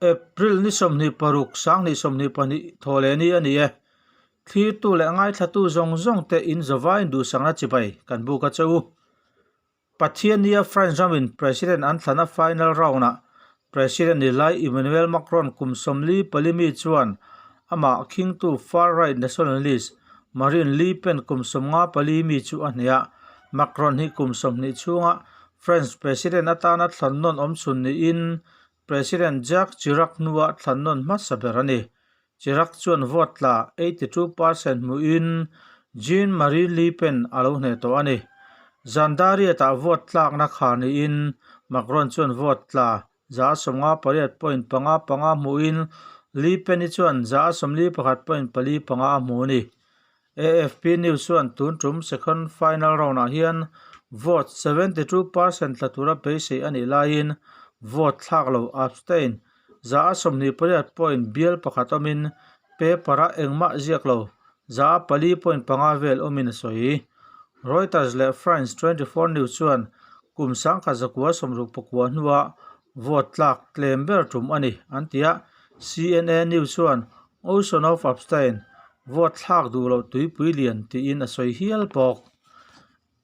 April ni 26 2022 thawhleh ni a ni e. Thlirtu leh ngaithlatu zawng zawng te in zawvain duhsakna chibai kan buk a che u. Pathiannia France ramin President an thlana final round-ah President ni lai Emmanuel Macron kum 44 mi chuan amah khingtu far-right nationalist Marine Le Pen kum 54 mi chu a hneh a. Macron hi kum 20 chhunga France President atana thlan nawn awm chhun niin President Jacques Chirac hnua thlan nawn hmasa ber a ni. Chirac chuan vote tla 82% hmuhin Jean-Marie Le Pen a lo hneh tawh a ni. Zandariat-ah vote tlakna khar niin Macron chuan vote tla 58.55 hmuhin Le Pen-i chuan 41.45 a hmu a ni. AFP News chuan tun tum second final round-ah hian vote 72% tla tura beisei a nih laiin vote thlak lo abstain 28 point bial pakhat awmin paper-a engmah ziak lo 4.5 vel awmin a sawi. Reuters leh France 24 News chuan kum 1969 hnua vote tlak tlem ber tum a ni an ti a, CNA News chuan Ocean of Abstain, vote thlak duh loh tuipui lian tiin a sawi hial bawk.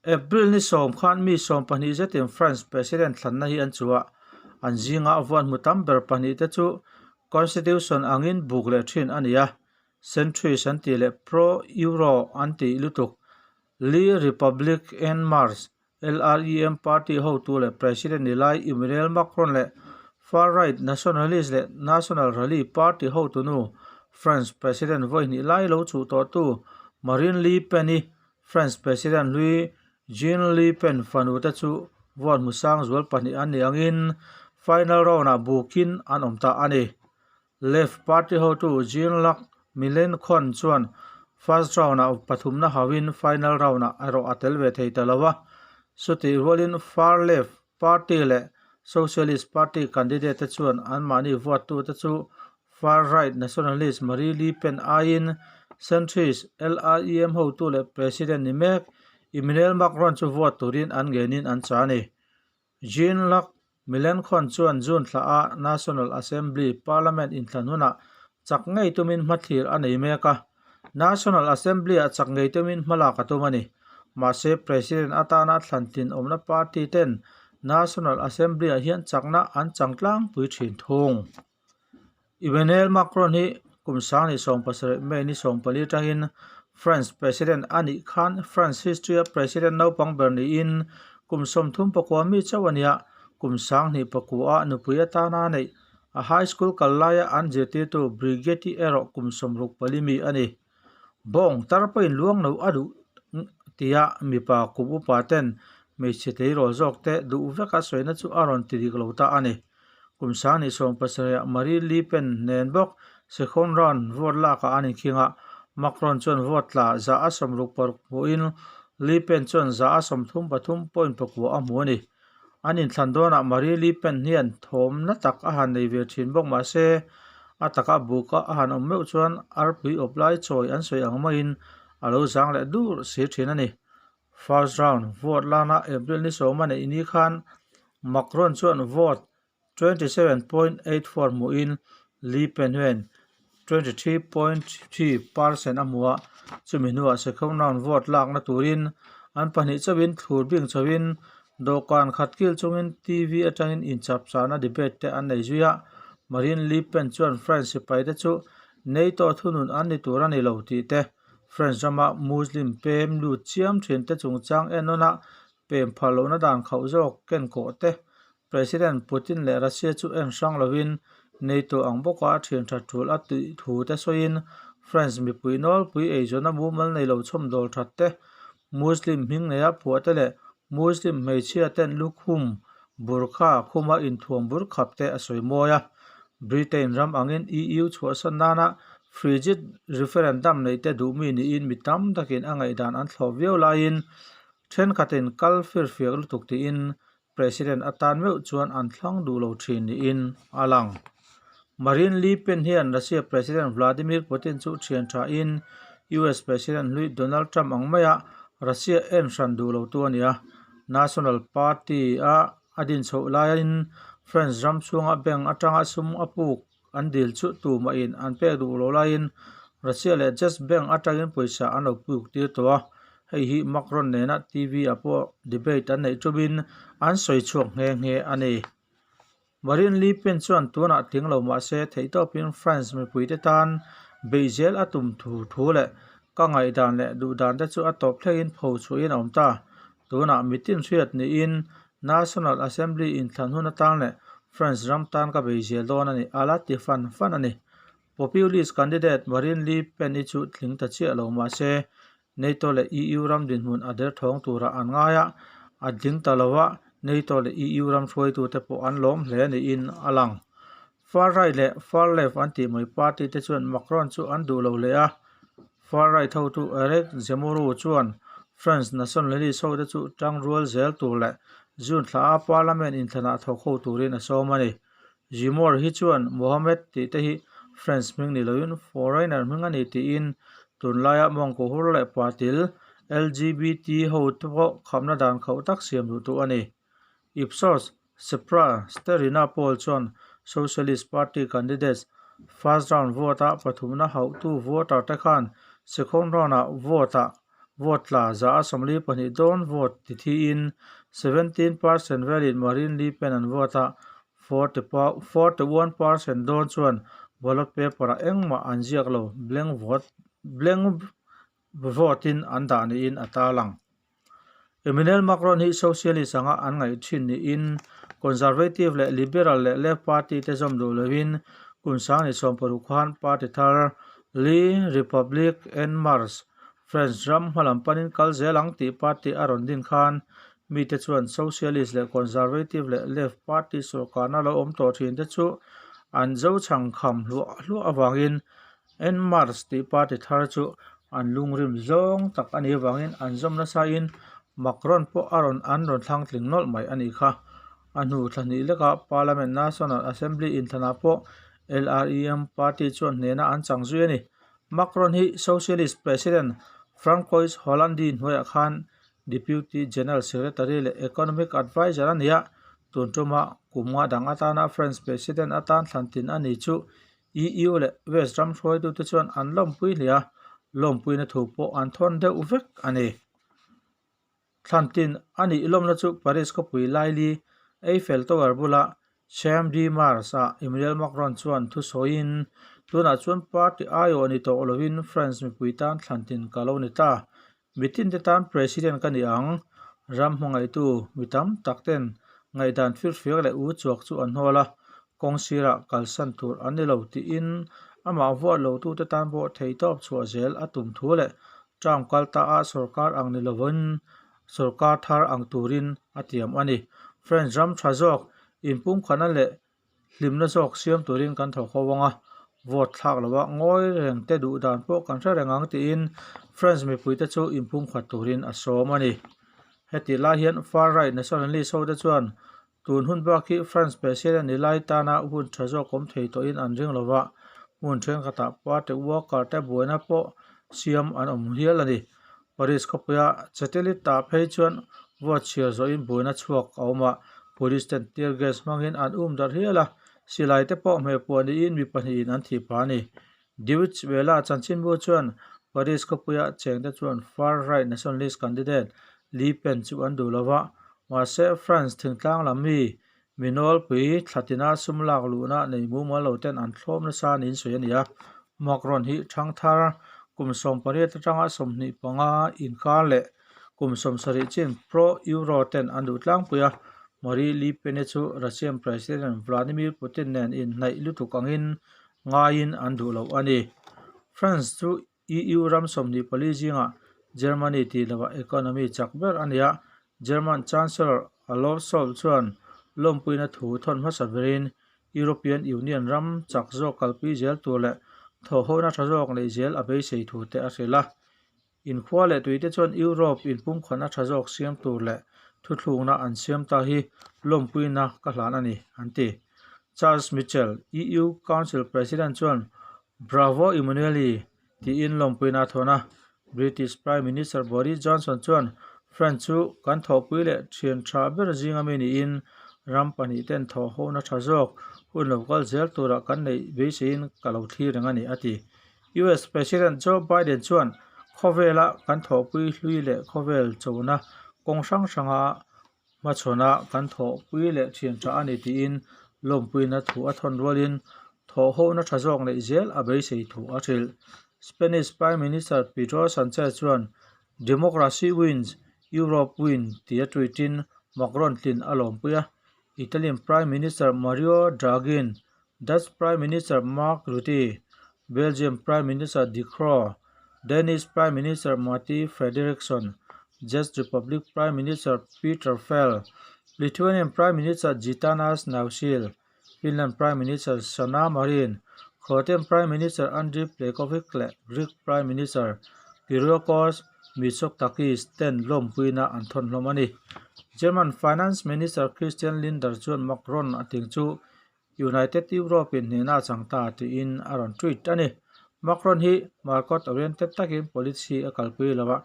April ni sawm khan mi sawm pahnih zetin France President thlanna hi an chu a, an zinga vote hmu tam ber pahnih te chu Constitution angin buk leh thin a ni a, centrist an tih leh pro-Euro an tih lutuk Le Republic En Marche, LREM party hotu leh President ni lai Emmanuel Macron leh far-right nationalist leh National Rally party hotunu France President vawi hnih lai lo chuh tawhtu Marine Le Pen-i France President hlui Jean Le Pen fanu te chu vote hmu sang zual pahnih an nih angin final round-ah bukin an awm ta a ni. Left party hotu Jean-Luc Mélenchon chuan first round-ah pathumna hauhin final round-ah erawh a tel ve thei ta lo a. Chutih rualin far left party leh Socialist party candidate te chuan anmahni vote-tute chu far-right nationalist Marie Le Pen aiin centrist LREM hotu leh president ni mek Emmanuel Macron chu vote turin an ngenin an chah a ni. Jean-Luc Mélenchon chuan June thla a National Assembly Parliament inthlan hunah chak ngei tumin hmathlir a nei mek a. National Assembly-ah chak ngei tumin hmalak a tum a ni. Mahse, President atana thlan tlin awmna party ten National Assembly-ah hian chakna an chang tlangpui thin thung. Emmanuel Macron hi kum 2017 May ni 14 atangin France President a nih khan France history-a President naupang ber niin kum 34 mi chauh a nia. Kum 2009 a nupui atana neih a high school kal laia an zirtirtu Brigitte erawh kum 64 mi a ni. Bawng tar pawhin luang lo a duh tia mipa kum upa ten hmeichhe tleirawl zawk te duh veka sawina chu a rawn ti dik lo ta a ni. Kum 27 ah Marie Le Pen nen bawk second round vote lakah an inkhing a, Macron chuan vote tla 66 hmuhin Le Pen chuan 33.9 a hmu a ni. An inthlan dawnah Marie Le Pen hian thawmna tak a han nei ve thin bawk mah se, a taka buka a han awm meuh chuan arpui awp lai chawi an sawi ang maiin a lo zang leh dur si thin a ni. First round vote lana April ni sawma neih ni khan Macron chuan vote 27.84 hmuhin Le Pen hian 23.3% a hmu a, chumi hnuah second round vote lakna turin an pahnih chauhin thlur bing chauhin dawhkan khat kil chungin TV atangin inchapchahna debate te an nei zui a. Marine Le Pen chuan French sipai te chu NATO thunun an ni tur a ni lo tih te, French rama Muslim pem lut chiam thin te chungchang enawn a pem phal lohna dan khauh zawk ken kawh te President Putin leh Russia chu en hrang lovin NATO ang bawka a thian tha tul a tih thu te sawiin France mipui nawlpui eizawnna mumal nei lo chhawmdawl that te, Muslim hming neia phuah te leh Muslim hmeichhia ten lukhum, burkha, khuma inthuam bur khap te a sawi mawi a. Britain ram angin EU chhuahsan nana Frexit referendum neih te duhmi niin mi tam takin a ngaihdan an thlawp viau laiin thenkhatin kal firfiak lutuk tiin President atan meuh chuan an thlang duh lo thin niin a lang. Marine Le Pen hian Russia President Vladimir Putin chu thian thain US President hlui Donald Trump ang maia Russia en hran duh lo tu a ni a. National Party-a a din chhoh laiin France ram chhunga bank atanga sum a puk an dil chu tumahin an pek duh loh laiin Russia leh Jes Bank atangin pawisa an lo puk tir tawh a, hei hi Macron nena TV ah pawh debate an neih tumin an sawi chhuak nghe nghe a ni. Marine Le Pen chuan tunah tling lo mah se theihtawpin France mipuite tan beih zel a tum thu thu leh ka ngaihdan leh duhdan te chu a tawp thlengin pho chhuahin a awm ta. Tunah mitin hriat niin National Assembly inthlan hun atan leh France ram tan ka bei zel dawn a ni, a la ti fan fan a ni. Populist candidate Marine Le Pen-i chu tling ta chiah lo mah se NATO leh EU ram dinhmun a derthawng tura an ngai a, a ding ta lo a, NATO leh EU ram hruaitute pawh an lawm hle niin a lang. Far right leh far left an tih mai party te chuan Macron chu an duh lo leh a, far right hotu Eric Zemmour chuan France nationalist hote chu tangrual zel tur leh June thla a parliament inthlanah thawk ho turin a sawm a ni. Zemmour hi chuan Mohamed tih te hi French hming ni loin foreigner hming a ni tiin tunlaia mawngkaw hur leh patil LGBT ho te pawh khamna dan khauh tak siam duh tu a ni. Ipsos Sipra Sterina Poll chuan Socialist Party candidates first round vote-a pathumna hauhtu voter te khan second round-ah vote-ah Vote tla 142 dawn vote ti thiin 17% velin Marine Le Pen an vote a, 41% dawn chuan ballot paper-ah engmah an ziak lo, blank vote blank vote-in an dah niin a tarlang. Emmanuel Macron hi Socialist anga an ngaih thin niin Conservative leh Liberal leh Left party te zawm duh loin kum 2016 khan party thar Le Republique En Marche France ram hmalam panin kal zel ang tih party a rawn din khan mite chuan Socialist leh Conservative leh Left party sawrkarna lo awm tawh thin te chu an zo chhang kham hluah hluah avangin En Marche tih party thar chu an lungrim zawng tak a nih avangin an zawm nasain Macron pawh a rawn an rawn thlang tling nawlh mai a nih kha. A hnu thla hnih lekah Parliament National Assembly inthlanah pawh LREM party chuan hnehna an chang zui a ni. Macron hi Socialist President Francois Hollande hnuaiah khan Deputy General Secretary leh Economic Adviser a ni a, tun tuma kum nga dang atana French President atan thlan tin a ni chu EU leh West ram hruaitute chuan an lawmpui hle a, lawmpuina thu pawh an thawn deuh vek a ni. Thlantin a nih lawmna chu Paris khawpui laili Eiffel Tower bula Champ de Mars-ah Emmanuel Macron chuan thu sawiin, Tunah chuan party aiawh ni tawh lovin France mipui tan thlantin ka lo ni ta. Mitinte tan President ka ni ang. Ram hmangaihtu mi tam tak ten ngaihdan firfiak leh u chuak chu an hnawl a, kawng sirah kalsan tur an ni lo tiin amah vuah lotute tan pawh theihtawp chhuah zel a tum thu leh term kal ta a sorkar ang ni lovin sorkar thar ang turin a tiam a ni. French ram tha zawk inpumkhatna leh Hlimna zawk siam turin kan thawk ho ang a, vote thlak loha ngawi reng te duh dan pawh kan hre reng ang tiin France mipuite chu inpumkhat turin a sawm a ni. Hetih lai hian far right nationalist ho te chuan tun hun bak hi France president ni lai tana hun tha zawk awm thei tawhin an ring lova, hmun thenkhatah party worker te buaina pawh siam an awm hial a ni. Paris khawpuia Chatelit ah phei chuan vote chhiar zawhin buaina chhuak a awm a, police ten tear gas hmangin an um darh hial a, silai te pawh hmehpuah niin mi pahnihin an thih phah a ni. Deutsche Welle chanchinbu chuan Paris khawpuia chengte chuan far-right nationalist candidate Le Pen chu an duh lo va, mahse France thingtlang lam mi mi nawlpui thlatina sum lak luhna nei mumal lo ten an thlawm nasa niin sawi a ni a. Macron hi thangthar kum 18 atanga 25 inkar leh kum 70 chin pro-Euro ten an duh tlangpui a. Marie Le Pen-i chu Russian President Vladimir Putin nen inhnaih lutuk angin ngaiin an duh lo a ni. France chu EU ram 24 zingah Germany tih lovah economy chak ber a ni a, German Chancellor Olaf Scholz chuan lawmpuina thu thawn hmasa berin European Union ram chak zawk kalpui zel tur leh thawhhona tha zawk neih zel a beisei thu te a hrilh a. Inkhua leh tuite chuan Europe inpumkhatna tha zawk siam tur leh thuthlukna an siam ta hi lawmpuina ka hlan a ni, an ti. Charles Michel, EU Council President chuan Bravo Emmanuel-i tiin lawmpuina a thawn a. British Prime Minister Boris Johnson chuan France chu kan thawhpui leh thian tha ber zinga mi niin Ram pahnihten thawhhona tha zawk hun lo kal zel turah kan neih beiseiin ka lo thlir reng a ni, a ti. US President Joe Biden chuan khawvela kan thawhpui hlui leh khawvel chona kawng hrang hranga hmachhawn kan thawhpui leh thian tha a ni tiin lawmpuina thu a thawn rualin thawhhona tha zawk neih zel a beisei thu a hrilh. Spanish Prime Minister Pedro Sanchez chuan Democracy wins, Europe win tia tweet-in Macron tlin a lawmpui a. Italian Prime Minister Mario Draghi-in Dutch Prime Minister Mark Rutte, Belgium Prime Minister De Croo, Danish Prime Minister Mette Frederiksen, Czech Republic Prime Minister Petr Pavel, Lithuanian Prime Minister Gitanas Nausėda, Finland Prime Minister Sanna Marin, Croatian Prime Minister Andrej Plenkovic leh Greek Prime Minister Kyriakos Mitsotakis ten lawmpuina an thawn hlawm a ni. German Finance Minister Christian Lindner chuan Macron a ting chu United Europe in hnehna a chang ta tiin a rawn tweet a ni. Macron hi market oriented takin policy a kalpui lo a,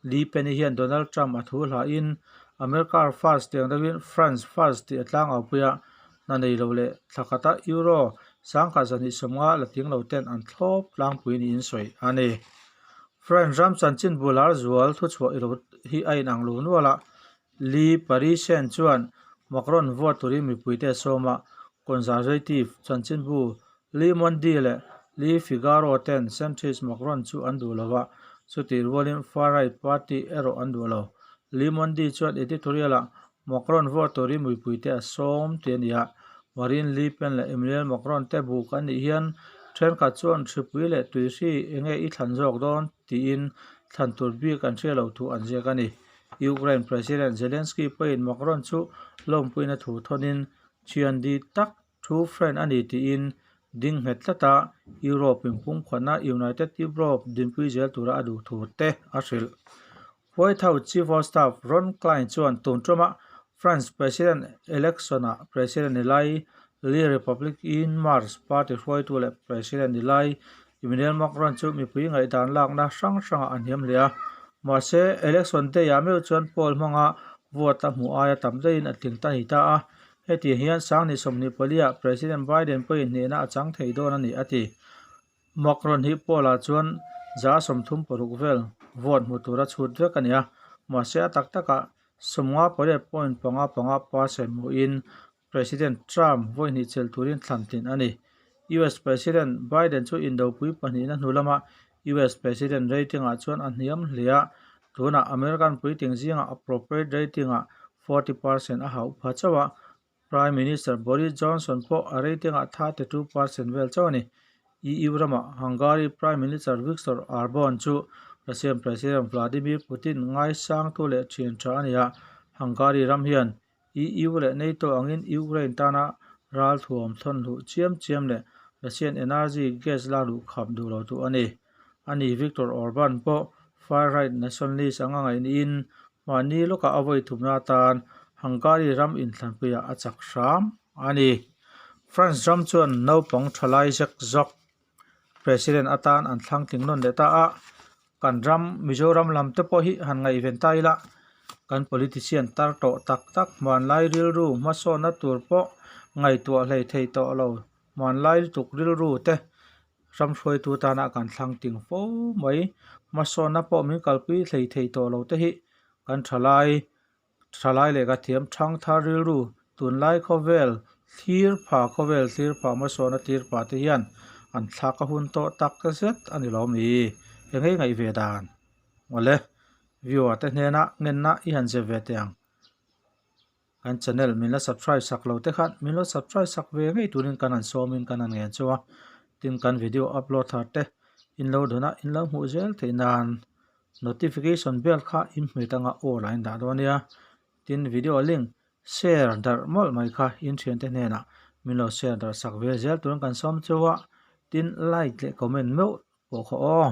Le Pen-i hian Donald Trump a thu hlahin America first tiang deuhin France first tih a tlangau pui a, hna nei lo leh thla khata Euro 1250 la tling lo ten an thlawp tlangpui niin sawi a ni. France ram chanchin bular zual thuchhuah ilo hi a inang lo nual a, Le Parisien chuan Macron vote turin mipuite a sawm a, Conservative chanchinbu Le Monde leh Le Figaro ten centrist Macron chu an duh lo a, chutih rualin far-right party erawh an duh lo. Le Monde chuan editorial-ah Macron vote turin mipuite a sawm tih a ni a, Marine Le Pen leh Emmanuel Macron te buk an nih hian thenkhat chuan hripui leh tuihri enge i thlan zawk dawn tiin thlan tur bik an hria lo thu an ziak a ni. Ukraine President Zelensky pawhin Macron chu lawmpuina thu thawnin thian di tak true friend a ni tiin ding nghet tlat a, Europe in pumkhatna United Europe dinpui zel tura a duh thu te a hrilh. White House Chief of Staff Ron Klain chuan tun ṭuma France President election-ah President ni lai Le Republic En Marche party hruaitu leh President ni lai Emmanuel Macron chu mipui ngaihdan lakna hrang hrangah a hniam hle a, mahse election day-ah meuh chuan poll hmanga vote a hmuh aia tam deuhin a tling ta ni ta a, hetiang hian Sangni 24-ah President Biden pawhin hnehna a chang thei dawn a ni a ti. Macron hi poll-ah chuan 36% vel vote hmu tura chhut vek a ni a, mahse a tak takah 58.55 percent hmuhin President Trump vawi hnih chelh turin thlan tlin a ni. US President Biden chu indopui pahnihna hnu lama US President rating-ah chuan a hniam hle a, tunah American puitling zingah appropriate rating-ah 40% a hauh pha chauh a, Prime Minister Boris Johnson pawh a rating-ah 32% vel chauh a ni. EU ramah Hungary Prime Minister Viktor Orban chu Russian President Vladimir Putin ngaisangtu leh thian tha a ni a, Hungary ram hian EU leh NATO angin Ukraine tana ralthuam thawn hluh chiam chiam leh Russian energy gas lak luh khap duh lo tu a ni. Ani Viktor Orban pawh far-right nationalist anga ngaih niin mahni lawkah a vawi thumna atan Hungary ram inthlanpuiah a chak hram a ni. France ram chuan naupang thalai zek zawk President atan an thlang tling nawn leh ta a, kan ram Mizoram lam te pawh hi han ngaihven ta ila kan politician tar tawh tak tak hmanlai rilru hmasawnna tur pawh ngaihtuah hlei thei tawh lo hmanlai lutuk rilru te ram hruaitu tana kan thlang ting fo mai hmasawnna pawh min kalpui hlei thei tawh lo te hi kan thalai Thalai leh ka thiam thang thar rilru tunlai khawvel thlir pha khawvel thlir pha hmasawn a tir pah te hian an thlak a hun tawh tak zet a ni lo mi eng ngei ngaih ve dan awle viewer te hnena ngenna i han zep ve teh ang kan channel min la subscribe sak lo te khan min lo subscribe sak ve ngei turin kan han sawmin kan han ngen chu a tin kan video upload thar te in lo dawn a in lo hmuh zel theih nan. Notification bell kha in hmeh tanga aw lah in dah dawn nia. Tin video link share darh mawlh mai kha in thiante hnenah min lo share darh sak ve zel turin kan sawm cheu a. Tin like leh comment meuh pawh kha aw.